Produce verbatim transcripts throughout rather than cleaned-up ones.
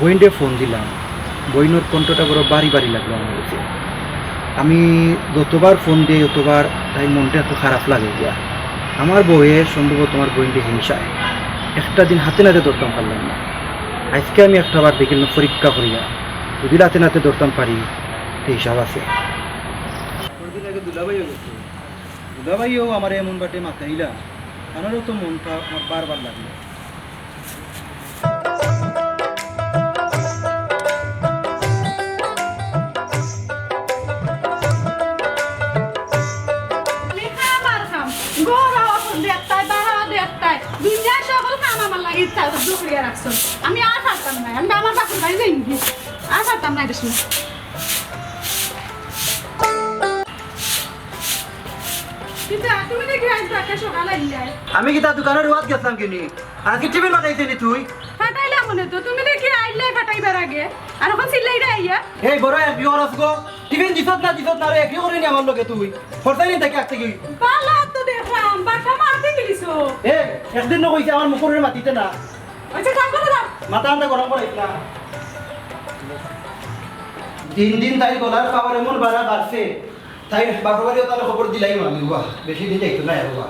বইনরে ফোন দিলাম, বইনর কণ্ঠটা বড় ভারি ভারি লাগলো আমার কাছে। আমি যতবার ফোন দেই, ততবার তাইর মনটা এত খারাপ লাগে গিয়া। আমার বউয়ে সম্ভবত আমার বইনরে হিংসায় একটা দিন হাতে নাতে ধরতাম পারলাম না। আইজকে আমি একটা বার দেখিলাম পরীক্ষা করিয়া, যদি হাতে নাতে ধরতাম পারি, তে হিসাব আছে। কতদিন আগে দুলাভাইও গেছে, দুলাভাইও আমারে এমন বাটে মাতাইলা, আমারও তো মনটা বারবার লাগলো। আমি খাম আর খাম। ঘরও দেখতায়, বাড়াও দেখতায়। দুনিয়ার সকল কাম আমার লাগি ইচ্ছা করে জুকরিয়া রাখছো। আমি আর পারতাম না। আমি আমার বাপের বাড়ি যাইমু। আর পারতাম না এটার সময়। কিন্তু তুমি দেখি আজ বাক্কা সকাল আইলায়। আমি কিতা দোকানর রুয়াত গেছলাম কিনি? আর আজকে টিফিন পাঠাইছে নি তুই? পাঠাইলাম মনে তো, তুমি দেখি আইলায় পাঠাইবার আগে। আর অখন চিল্লাইরায় আইয়া। এই বড় এক বিয়ে খরচ গো, টিফিন দিছত না দিছত না, আরো একই করে নি আমার লগে তুই। খরচাই নি তাকে আঁকতে গই। বালা তো দেখলাম, বাক্কা মারতে গেলিছো। এ, একদিন না কইছি আমার মুখর উপরে মাতিতে না। আচ্ছা, কাম করে দাও। মাথা আন্দা গরম করাইস না। দিন দিন তাইর গলার পাওয়ার এমন বাড়া বাড়ছে, তাইর বাপর বাড়িও তার খবর দিলাই মানি বাবা, বেশি দিন যাইতো না বাবা।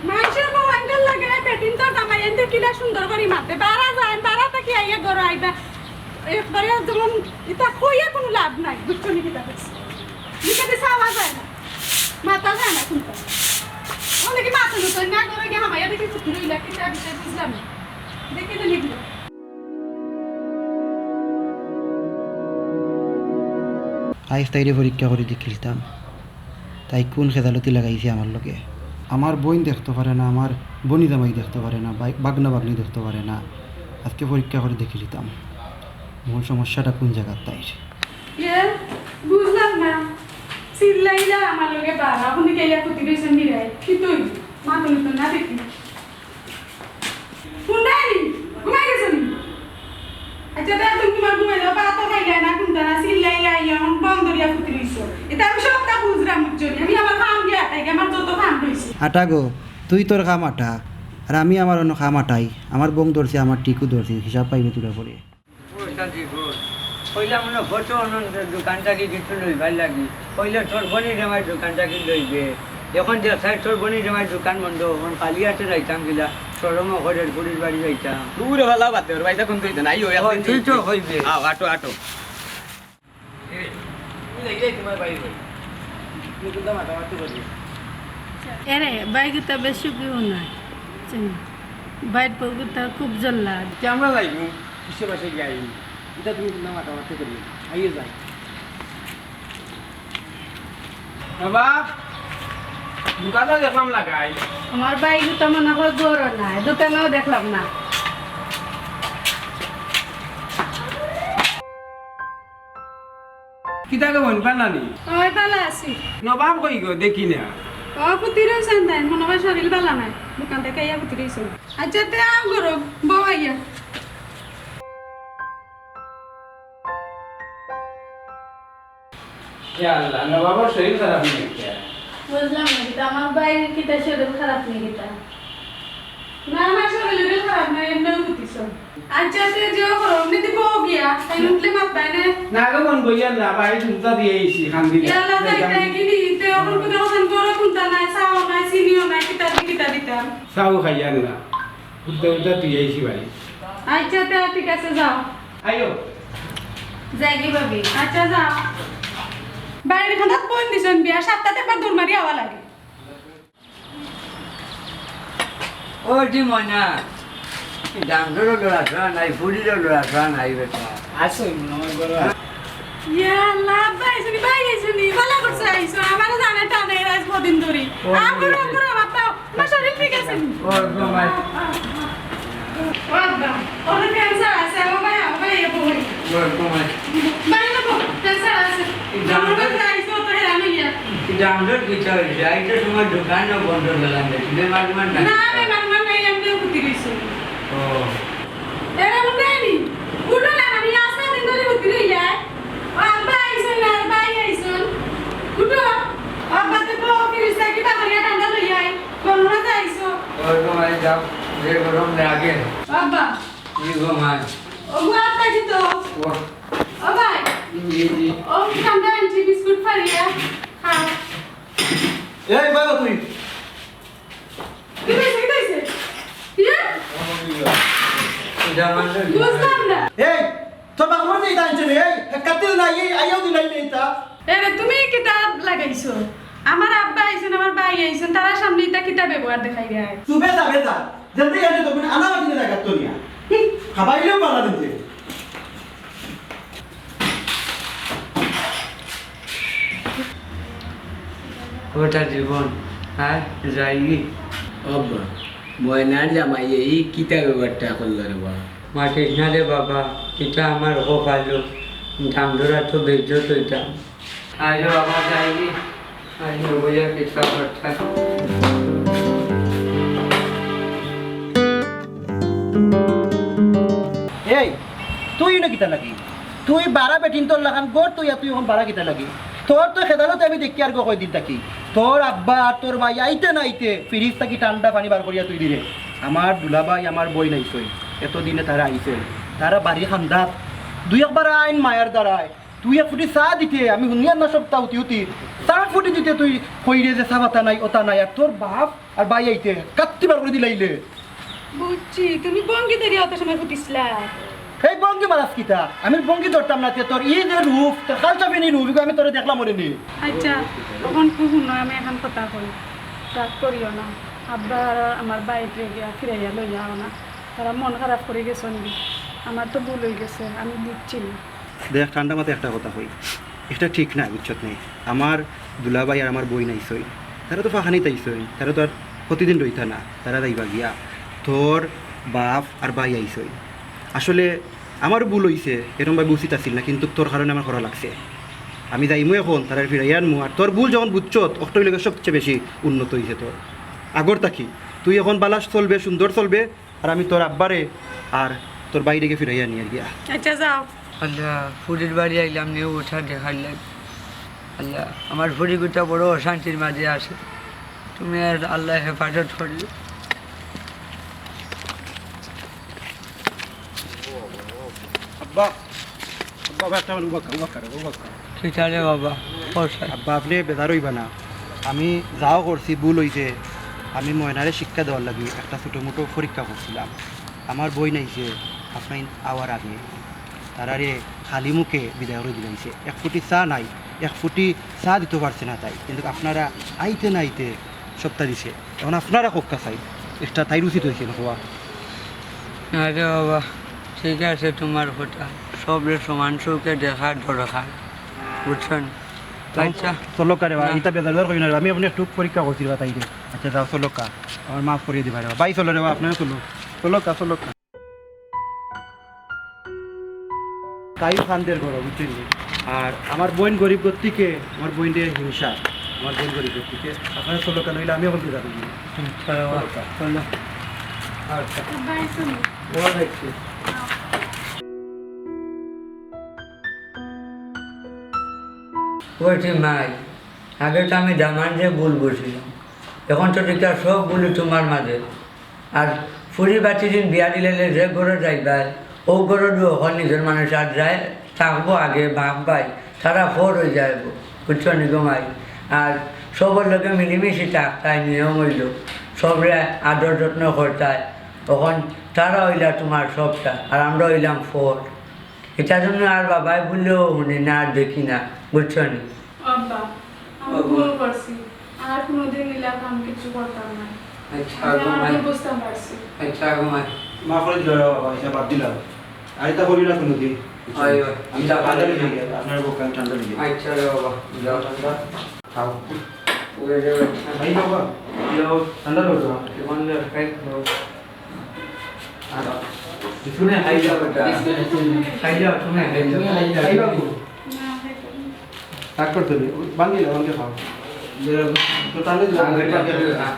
মাইনষের বউ আঙ্কেল লাগে, বেটিন তোর জামাই এনতে কিলা সুন্দর করি মাতে। বাড়া যায়, বাড়া থাকি আইয়া ঘরো আইবা। একবারে যেমন ইতা কইয়া কুনু লাভ নাই, বুঝছো নি কিতা কইছি? মুখে দি চাওয়া যায় না, মাতা যায় না কুনতা। অনেকে মাথা নুতন না করে গিয়ে হামাইয়া দেখি ফুটি রইলা, কিতা বিষয় বুঝলাম না। দেখে তো নিবি। আইজ তাইরে পরীক্ষা করি দেখিলতাম, তাই কুন খেজালতি লাগাইছে আমার লগে। আমার বইন দেখতো পারে না, আমার বনি জামাই দেখতো পারে না, বাই-, বাগনা বাগনি দেখতো পারে না। আজকে পরীক্ষা করি দেখিলিতাম, মূল সমস্যাটা কুন জাগাত তাইর। এ, বুঝলাম না। চিল্লাইলা আমার লগে বাড়া, অখন গিয়া ফুটি রইছইন মিরাই। কিতা অইল? মাথা নুতন না দেখি। কুনটা নি? ঘুমাই গেছো নি? আচ্ছা, তে তুমি তোমার ঘুমাই যাও, ভাত তো খাইলায় না, কুনটা না, চিল্লাইলায়, অখন বং ধরিয়া ফুটি রইছো। ইতা আমি সবটা বুঝরাম, বুঝছো নি? আমি আমার কাম দিয়া আটাই, আমার যত কাম রইছে। আটা গো, তুই তোর কাম আটা, আর আমি আমার অন্য কাম আটাই। আমার বং ধরছি, আমার টিকু ধরছি, হিসাব পাইবে তোরা পরে। ও চাচি গো, কইলাম না, ফটো অনন্ত দোকান থাকি কিছু লইবার লাগি। কইলে তোর বনি জামাই দোকান থাকি লইবে। অখন দেখছাই তোর বনি জামাই দোকান বন্ধ, অখন খালি আতে যাইতাম কিলা, শরমও করের, বুড়ির বাড়ি যাইতাম। দূরে ভালা বাদ দে, ওর বাড়িতে কোন তুই তো নাই, ওই ও, একদিন তুই তো তুই। কইবে। আও, আটো, আটো। এ, তুমি যাইলে তোমার বাড়ি যাই। তুমি কোনটা মাতামাতি করি? এরে, বাইগুতা বেশ সুখী হো না। বাইর পৌগুতা খুব জল্লাদ। আমরা যাইমু, কিসে বাসে যাই? এটা তুমি কোনটা মাতামাতি করি? আইয়ে যাই। বাবা, দোকানও দেখলাম লাগাই। আমার বাইগুতা মনে হয় ঘরো নাই, দোকানেও দেখলাম না। কিতা গো বইন, ভালা নি? অয়, ভালা আছি। নবাব কই গো, দেখি না। ও, ফুটি রইছইন তাই, মনে হয় শরীর ভালা নাই। দোকান থাকি আইয়া ফুটি রইছইন। আচ্ছা, তে আও ঘরো, বও আইয়া। ইয়া আল্লাহ, নবাবর শরীর খারাপ নি কিতা? বুঝলাম না, কিতা আমার বাইর কিতা শরীর খারাপ নি কিতা? না, না, শরীর খারাপ না, এমনেউ ফুটিছইন। আচ্ছা, তে যে করো, এমনে দিব গিয়া, তাই উঠলে মাত পায় না। না গো বইন, বইয়ার না, বাড়ি তুলতা দিয়া আইছি, খান দিলা। ইয়াল্লা, তাই, তাই কি নি? তে অখন কোথাও খান বড় কুনতা নাই, চাও নাই, চিনিও নাই, কিতা দি, কিতা দিতাম? চাও খাইয়ার না, উঠতে উঠতে তুই আইছি বাড়ি। আচ্ছা, তে ঠিক আছে, যাও। আইও। যাই গি ভাবি। আচ্ছা, যাও। বাড়ির খানাত বইন দিছইন বিয়া, সাতটাতে একবার দৌড় মারি আওয়া লাগে। ও জি ময়না, ডাঙররও লড়াচড়া নাই, ফুড়িরও লড়াচড়া নাই বেটা। আছে, মনে হয় বড়। ইয়া আল্লাহ, আব্বা আইছইন নি, ভাই আইছইন নি, ভালা করছো আইছো, আমারে জানে টানে আইজ কদিন ধরি। ও, আ, করো, জি। করো, আব্বা, আমার শরীর ঠিক আছে নি? ও, ঘুমাই। ও আব্বা, ওর ক্যান্সার আছে, ও ভাই, ও ভাই, এ বই। ও, ঘুমাই। ভাই, ও, ক্যান্সার আছে। এই ডাক্তার আমার কাছে আইছো তো হেরান হইয়া। এই ডাক্তার কি চাইছে? আইতে সময় দোকানও বন্ধ করলাম, দেখি, বেমার টেমার নাই। না, বেমার টেমার নাই, এমনি ফুটি রইছে। ও। এরা উঠে নি। উঠো না, আমি আস্তা দিন ধরি ফুটি রইয়া। ও আব্বা আইছে না, ভাই আইছইন। উঠো। আব্বা তো বউ ফিরিস থাকি বাবারিয়া ঠান্ডা লইয়া আই। কোন না যাইছো? ওই তো ভাই যাও, যে গরম লাগে। আব্বা। কি গো মাই? ও ভাই, জি, জি। ও ঠান্ডা আনছি, বিস্কুট ফাড়িয়া খা। এই বাবা তুই। কি হইছে, কি হইছে? ইয়ে? বুঝলাম না। এই, তোর বাবা মরে যাইতা আনছে রে, এই, এক কাটতে না, এই, আইয়াও দিলাই নেই তা। এরে, তুমি কিতা লাগাইছো? আমার আব্বা আইছেন, আমার ভাই আইছেন, তারা সামনে ইতা কিতা ব্যবহার দেখাই দেয়? তুই বেটা, বেটা, যেমনি আনে তখন আনা মাটি না কাটতো নিয়া। হুম, খাবাইলেও পালা দিতে। ওটা জীবন, আর যাইগি। আব্বা, ময়নার জামাই এই কিতা ব্যাপারটা করল রে বা? মাতিস না রে বাবা, কিতা আমার কপালো, দাম ধরা তো বেইজ্জত হইতাম। আরে বাবা, যাইগি। আরে বইয়া কিতা করতা। এই, তুই ইনো কিতা লাগি? তুই বারা বেটিন তোর লাখান গর তুই, আর তুই এখন বারা কিতা লাগি? তোর তো খেদালো আমি দেখি আর গো কয়দিন থাকি। তোর আব্বা আর তোর ভাই আইতে না আইতে ফ্রিজ থাকি ঠান্ডা পানি বার করিয়া তুই দিরে। আমার দুলাভাই, আমার বইন আইছইন, এতদিনে তারা আইছইন, তারা বাড়ি খান্দাত দুই একবার আইন মায়ার দ্বারায় তুই এক ফুটি চা দিতে, আমি হুনিয়ার না সপ্তাহ উতি উতি। চা ফুটি দিতে তুই কইরে যে চা পাতা নাই, ওতা নাই, আর তোর বাপ আর ভাই আইতে কাত্তি বার করি দিলাইলে। বুঝছি, তুমি ভঙ্গি ধরিয়া অত সময় ফুটিছলা। এই ভঙ্গি মারাস কিতা? আমি ভঙ্গি ধরতাম না, তে তোর ই যে রূপ, তোর কালচা ফেনি রূপ, ইগু আমি তোরে দেখলাম ওরে নি। আচ্ছা, অখন কু হুনো, আমি এখন কথা কই, রাগ করিও না। আব্বা আর আমার ভাইরে গিয়া ফিরাইয়া লইয়া আও না, তারা মন খারাপ করি গেছইন। আমার তো ভুল হই গেছে, আমি বুঝছি না। দেখ, ঠান্ডা মাথায় একটা কথা কই, এটা ঠিক না, বুঝছত নি? আমার দুলাভাই আর আমার বইন আইছইন, তারা তো ফাঁকানিত আইছইন, তারা তো আর প্রতিদিন রইতা না, তারা যাইবা গিয়া। তোর বাপ আর ভাই আইছইন, আসলে আমারও ভুল হইছে, এরম ভাবে উচিত আছিল না, কিন্তু তোর কারণে আমার করা লাগছে। আমি যাইমু এখন, তারারে ফিরাইয়া আনমু, আর তোর ভুল যখন বুঝছত, অখটই লগে সবচেয়ে বেশি উন্নত হইছে তোর আগর থাকি। তুই এখন বালাস চলবে, সুন্দর চলবে, আর আমি তোর আব্বারে আর তোর ভাইরে গিয়া ফিরাইয়া আনিয়ার গিয়া। আচ্ছা, যাও। আল্লাহ, ফুরির বাড়ি আইলাম নে, ওটা দেখাইলাম। আল্লাহ, আমার ফুরিগুটা বড় অশান্তির মাঝে আছে, তুমি আর আল্লাহ হেফাজত করিও। আব্বা, আব্বা, আব্বা, একটা মিনিট, উবাক্কা, উবাক্কা, উবাক্কা। কিতা রে বাবা, কও ছাই। আব্বা, আপনে বেজার অইবা না। আমি যাও করছি, ভুল অইছে। আমি ময়নারে শিক্ষা দেওয়ার লাগি একটা ছোটো মোটো পরীক্ষা করছিলাম। আমার বইন আইছে, আপনাইন আওয়ার আগে তারারে খালি মুখে বিদায় করি দিলাইছে। এক ফুটি চা নাই, এক ফুটি চা দিতো পারছে না তাই, কিন্তু আপনারা আইতে না আইতে সবটা দিছে। এখন আপনারা কউক্কা ছাই, একটা তাইর উচিত অইছে না কওয়া। আরে বাবা, ঠিক আছে তুমার কথা, সবরে সমান চউখে দেখার দরকার, বুঝছো নি? আচ্ছা। চলউক্কা রে বা, না। ইতা বেজার কইও না রে বা, আমি আপনে একটু পরীক্ষা করছি রে বা তাইরে। আচ্ছা যাও চলউক্কা, আমার মাফ করি দিবা রে বা। ভাই চলো রে বা, আপনারা চলো, চলউক্কা, চলউক্কা। তাই ফান্দের ঘর, বুঝছইন নি? আর আমার বইন গরিব ঘর থাকি, আমার বইনরে হিংসা, আমার বইন গরিব ঘর থাকি। আপনারা চলউক্কা, নইলে আমি এখন বিদায় করি। আচ্ছা, চলউক্কা। চলো। আচ্ছা। বাই, চলো। ওরা দেখছি। ওই যে মাই, আগে তো আমি দামানরে ভুল বুঝছিলাম, এখন তো দেখি সব ভুলই তুমার মাঝে। আর ফুরি বাচ্চি দিন বিয়া দিলে যে ঘরো যাইবায়, অউ ঘরো দু অখন নিজর মানুষ আর যায়, থাকবো আগে বাপ ভাই, তারা ফর অই যাইবো, বুঝছো নি গো মাই? আর সবর লগে মিলিমিশি থাকতায়, নিয়ম অইলো, সবরে আদর যত্ন করতায়, অখন তারা অইলা তুমার সবটা, আর আমরা অইলাম ফর। ইটার জন্য আর বাবায় বুললেও হুনি না, আর দেখি না, বুঝছো নি? আব্বা, আমি ভুল করছি, আর কোনোদিন ইলা কাম কিছু করতাম না। আচ্ছা, আমি গো আমার মাই। ভুল বুঝতাম পারছি। আচ্ছা, গো মাই। মাফ করি দিলাম রে বাবা, ইটা বাদ দিলাম। আর ইতা করি না কোনোদিন। হয়, হয়। আমি যা ঠান্ডা লেগে গেল, আপনার বুক আমি ঠান্ডা লেগে গেল। আচ্ছা রে বাবা, যাও ঠান্ডা। খাও। ওরে রে, ভাই বাবা, যাও। ঠান্ডা লেগে যাও। কেমন রে, খাই, খাও। আর বিস্কুট খাই যাও বেটা। বিস্কুট খাই যাও, তুমি খাই যাও। তুমি খাই যাও। খাই বাবু। না, খাই যাও। রাগ করতে নেই, ভাঙ্গি না, ভাঙ্গি খাও। তো তাহলে দিলাম, ভাঙ্গি ভাঙ্গি খাও। খাও।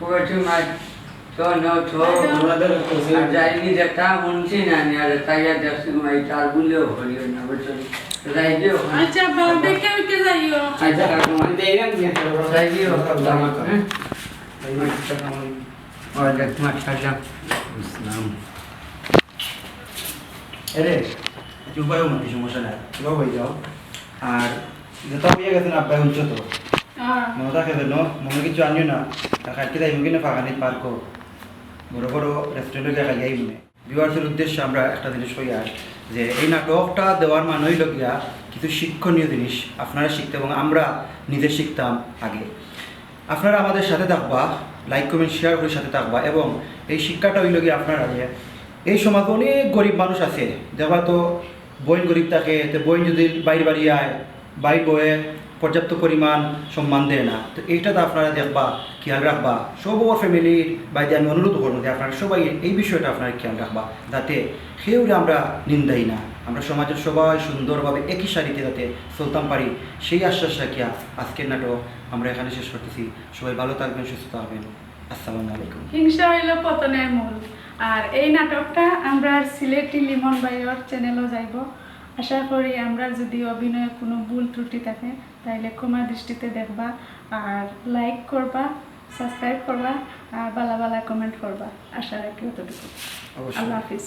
ওরে মাই, চল, নাও, চল। আর যাইনি যেটা হুনছি না, নি আর তাই আর যাচ্ছি, মাই, তার বুলেও হইল না, বুঝছো নি? যাই দিও। আচ্ছা, বাবা, দেখে উঠে যাইও। আচ্ছা, কাকু, আমি তো এলাম, নি আর যাই দিও, হ্যাঁ? ওই দেখ, মাশাআল্লাহ। ইসলাম। এরে, একটু উপায় মতো সমস্যা নাই, তোরা হয়ে যাও। আর যেটা হয়ে গেছে না, আব্বাই হুনছো তো? মনে থাকে যেন, মনে কিছু আনিও না। আর কালকে যাই মুখে না ফাঁকানি পার্কও, বড় বড় রেস্টুরেন্টে গিয়ে খাইয়াই মনে। ভিউয়ার্সের উদ্দেশ্যে আমরা একটা জিনিস কই আর, যে এই নাটকটা দেওয়ার মানে হইল গিয়া কিছু শিক্ষণীয় জিনিস আপনারা শিখতে এবং আমরা নিজে শিখতাম আগে। আপনারা আমাদের সাথে থাকবা, লাইক কমেন্ট শেয়ার করে সাথে থাকবা। এবং এই শিক্ষাটা হইল গিয়া আপনারা যে এই সমাজে অনেক গরিব মানুষ আছে, দেখবা তো বইন গরিব থাকে, তো বইন যদি বাইর বাড়ি আয়, বাইর বউয়ে পর্যাপ্ত পরিমাণ সম্মান দেয় না। তো এইটা তো আপনারা দেখবা, খেয়াল রাখবা। সব ফ্যামিলির বাইরে আমি অনুরোধ করবো যে আপনারা সবাই এই বিষয়টা আপনারা খেয়াল রাখবা, যাতে কেউরে আমরা নিন্দাই না, আমরা সমাজের সবাই সুন্দরভাবে একই সারিতে যাতে চলতাম পারি, সেই আশ্বাস রাখিয়া আজকের নাটক আমরা এখানে শেষ করতেছি। সবাই ভালো থাকবেন, সুস্থ থাকবেন। আসসালামু আলাইকুম। হিংসা হইল পতনের মূল। আর এই নাটকটা আমরা সিলেটি লিমন ভাইয়ের চ্যানেলও যাইব। আশা করি আমরা যদি অভিনয়ে কোনো ভুল ত্রুটি থাকে, তাইলে ক্ষমা দৃষ্টিতে দেখবা। আর লাইক করবা, সাবস্ক্রাইব করবা, আর বালা বালা কমেন্ট করবা। আশা রাখি অতটুকু। অবশ্যই। আল্লাহ হাফিজ।